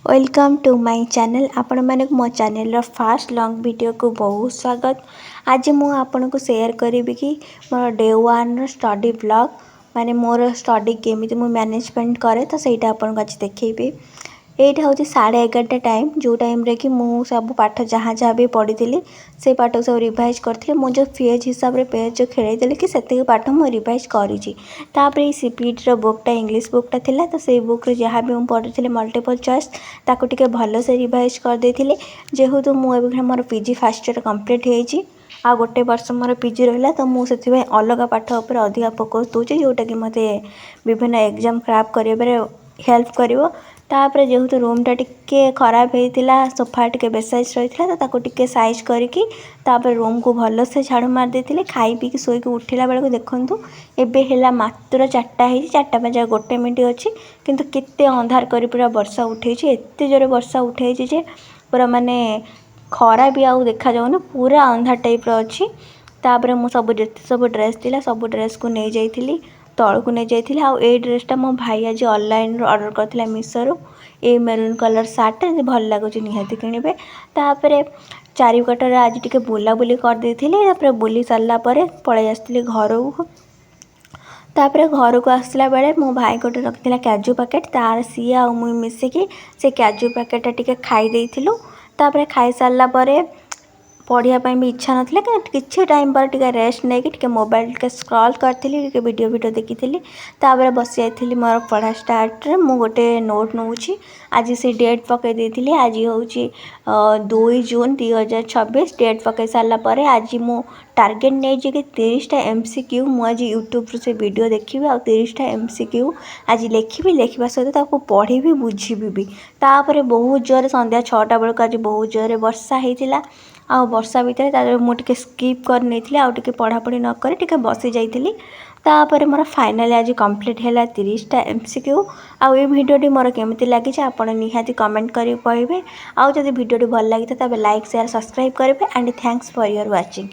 Welcome to my channel. ଆପଣମାନଙ୍କୁ ମୋ ଚ୍ୟାନେଲ୍ର ଫାଷ୍ଟ ଲଙ୍ଗ୍ ଭିଡ଼ିଓକୁ ବହୁତ ସ୍ୱାଗତ। ଆଜି ମୁଁ ଆପଣଙ୍କୁ ସେୟାର କରିବି କି ମୋର ଡେ ୱାନ୍ର ଷ୍ଟଡ଼ି ବ୍ଲଗ୍, ମାନେ ମୋର ଷ୍ଟଡ଼ି କେମିତି ମୁଁ ମ୍ୟାନେଜମେଣ୍ଟ କରେ, ତ ସେଇଟା ଆପଣଙ୍କୁ ଆଜି ଦେଖେଇବି। ଏଇଟା ହେଉଛି 11:30 ଟାଇମ୍, ଯେଉଁ ଟାଇମ୍ରେ କି ମୁଁ ସବୁ ପାଠ ଯାହା ଯାହା ବି ପଢ଼ିଥିଲି, ସେଇ ପାଠକୁ ସବୁ ରିଭାଇଜ୍ କରିଥିଲି। ମୁଁ ଯେଉଁ ପେଜ୍ ହିସାବରେ ପେଜ୍ ଖେଳେଇଥିଲି କି ସେତିକି ପାଠ ମୁଁ ରିଭାଇଜ୍ କରିଛି। ତାପରେ ଏଇ ସିପିଇଟିର ବୁକ୍ଟା, ଇଂଲିଶ ବୁକ୍ଟା ଥିଲା, ତ ସେଇ ବୁକ୍ରେ ଯାହା ବି ମୁଁ ପଢ଼ିଥିଲି ମଲ୍ଟିପଲ୍ ଚଏସ୍, ତାକୁ ଟିକେ ଭଲସେ ରିଭାଇଜ୍ କରିଦେଇଥିଲି। ଯେହେତୁ ମୁଁ ଏବେ ମୋର ପିଜି ଫାର୍ଷ୍ଟ ଇୟର୍ କମ୍ପ୍ଲିଟ୍ ହେଇଛି ଆଉ ଗୋଟେ ବର୍ଷ ମୋର ପିଜି ରହିଲା, ତ ମୁଁ ସେଥିପାଇଁ ଅଲଗା ପାଠ ଉପରେ ଅଧିକା ଫୋକସ୍ ଦେଉଛି, ଯେଉଁଟାକି ମୋତେ ବିଭିନ୍ନ ଏକ୍ଜାମ୍ କ୍ରାକ୍ କରିବାରେ ହେଲ୍ପ କରିବ। ତାପରେ ଯେହେତୁ ରୁମ୍ଟା ଟିକେ ଖରାପ ହେଇଥିଲା, ସୋଫା ଟିକେ ବେସାଇଜ୍ ରହିଥିଲା, ତ ତାକୁ ଟିକେ ସାଇଜ୍ କରିକି ତାପରେ ରୁମ୍କୁ ଭଲସେ ଝାଡ଼ୁ ମାରି ଦେଇଥିଲି। ଖାଇ ପିଇକି ଶୋଇକି ଉଠିଲା ବେଳକୁ ଦେଖନ୍ତୁ, ଏବେ ହେଲା ମାତ୍ର 4ଟା ହେଇଛି, 4ଟା ବାଜିବାକୁ 1 ମିନିଟ୍ ଅଛି, କିନ୍ତୁ କେତେ ଅନ୍ଧାର କରି ପୁରା ବର୍ଷା ଉଠେଇଛି। ଏତେ ଜୋରେ ବର୍ଷା ଉଠେଇଛି ଯେ ପୁରା ମାନେ ଖରା ବି ଆଉ ଦେଖାଯାଉନି, ପୁରା ଅନ୍ଧାର ଟାଇପ୍ର ଅଛି। ତାପରେ ମୁଁ ସବୁ ଯେତେ ସବୁ ଡ୍ରେସ୍ ଥିଲା, ସବୁ ଡ୍ରେସ୍କୁ ନେଇଯାଇଥିଲି, ତଳକୁ ନେଇଯାଇଥିଲି। ଆଉ ଏଇ ଡ୍ରେସ୍ଟା ମୋ ଭାଇ ଆଜି ଅନଲାଇନ୍ରୁ ଅର୍ଡ଼ର କରିଥିଲା ମିଶୋରୁ, ଏଇ ମେରୁନ୍ କଲର୍ ସାର୍ଟଟା। ଯଦି ଭଲ ଲାଗୁଛି, ନିହାତି କିଣିବେ। ତାପରେ ଚାରିପଟରେ ଆଜି ଟିକେ ବୁଲାବୁଲି କରିଦେଇଥିଲି। ତାପରେ ବୁଲି ସାରିଲା ପରେ ପଳେଇ ଆସିଥିଲି ଘରକୁ। ତାପରେ ଘରକୁ ଆସିଲା ବେଳେ ମୋ ଭାଇ ଗୋଟେ ରଖିଥିଲା କାଜୁ ପ୍ୟାକେଟ୍, ତାର ସିଏ ଆଉ ମୁଁ ମିଶିକି ସେ କାଜୁ ପ୍ୟାକେଟ୍ଟା ଟିକେ ଖାଇ ଦେଇଥିଲୁ। ତାପରେ ଖାଇସାରିଲା ପରେ ପଢ଼ିବା ପାଇଁ ବି ଇଚ୍ଛା ନଥିଲା, କିନ୍ତୁ କିଛି ଟାଇମ୍ ପରେ ଟିକେ ରେଷ୍ଟ ନେଇକି ଟିକେ ମୋବାଇଲ୍ ଟିକେ ସ୍କ୍ରଲ୍ କରିଥିଲି, ଟିକେ ଭିଡ଼ିଓ ଫିଡ଼ିଓ ଦେଖିଥିଲି। ତାପରେ ବସି ଯାଇଥିଲି ମୋର ପଢ଼ା ଷ୍ଟାର୍ଟରେ। ମୁଁ ଗୋଟେ ନୋଟ୍ ନେଉଛି, ଆଜି ସେ ଡେଟ୍ ପକାଇ ଦେଇଥିଲି। ଆଜି ହେଉଛି 2 ଜୁନ୍ 2026। ଡେଟ୍ ପକାଇ ସାରିଲା ପରେ ଆଜି ମୁଁ ଟାର୍ଗେଟ୍ ନେଇଛି କି 30ଟା ଏମ୍ସିକ୍ୟୁ ମୁଁ ଆଜି ୟୁଟ୍ୟୁବ୍ରୁ ସେ ଭିଡ଼ିଓ ଦେଖିବି ଆଉ 30ଟା ଏମ୍ସିକ୍ୟୁ ଆଜି ଲେଖିବି। ଲେଖିବା ସହିତ ତାକୁ ପଢ଼ିବି, ବୁଝିବି ବି। ତାପରେ ବହୁତ ଜୋରରେ ସନ୍ଧ୍ୟା 6ଟା ବେଳକୁ ଆଜି ବହୁତ ଜୋରରେ ବର୍ଷା ହେଇଥିଲା। ଆଉ ବର୍ଷା ଭିତରେ ତା ମୁଁ ଟିକେ ସ୍କିପ୍ କରିନେଇଥିଲି ଆଉ ଟିକେ ପଢ଼ାପଢ଼ି ନ କରି ଟିକେ ବସି ଯାଇଥିଲି। ତାପରେ ମୋର ଫାଇନାଲି ଆଜି କମ୍ପ୍ଲିଟ୍ ହେଲା 30ଟା ଏମ୍ସିକ୍ୟୁ। ଆଉ ଏଇ ଭିଡ଼ିଓଟି ମୋର କେମିତି ଲାଗିଛି, ଆପଣ ନିହାତି କମେଣ୍ଟ କରିକି କହିବେ। ଆଉ ଯଦି ଭିଡ଼ିଓଟି ଭଲ ଲାଗିଥାଏ, ତେବେ ଲାଇକ୍, ସେୟାର, ସବସ୍କ୍ରାଇବ୍ କରିବେ and thanks for your watching.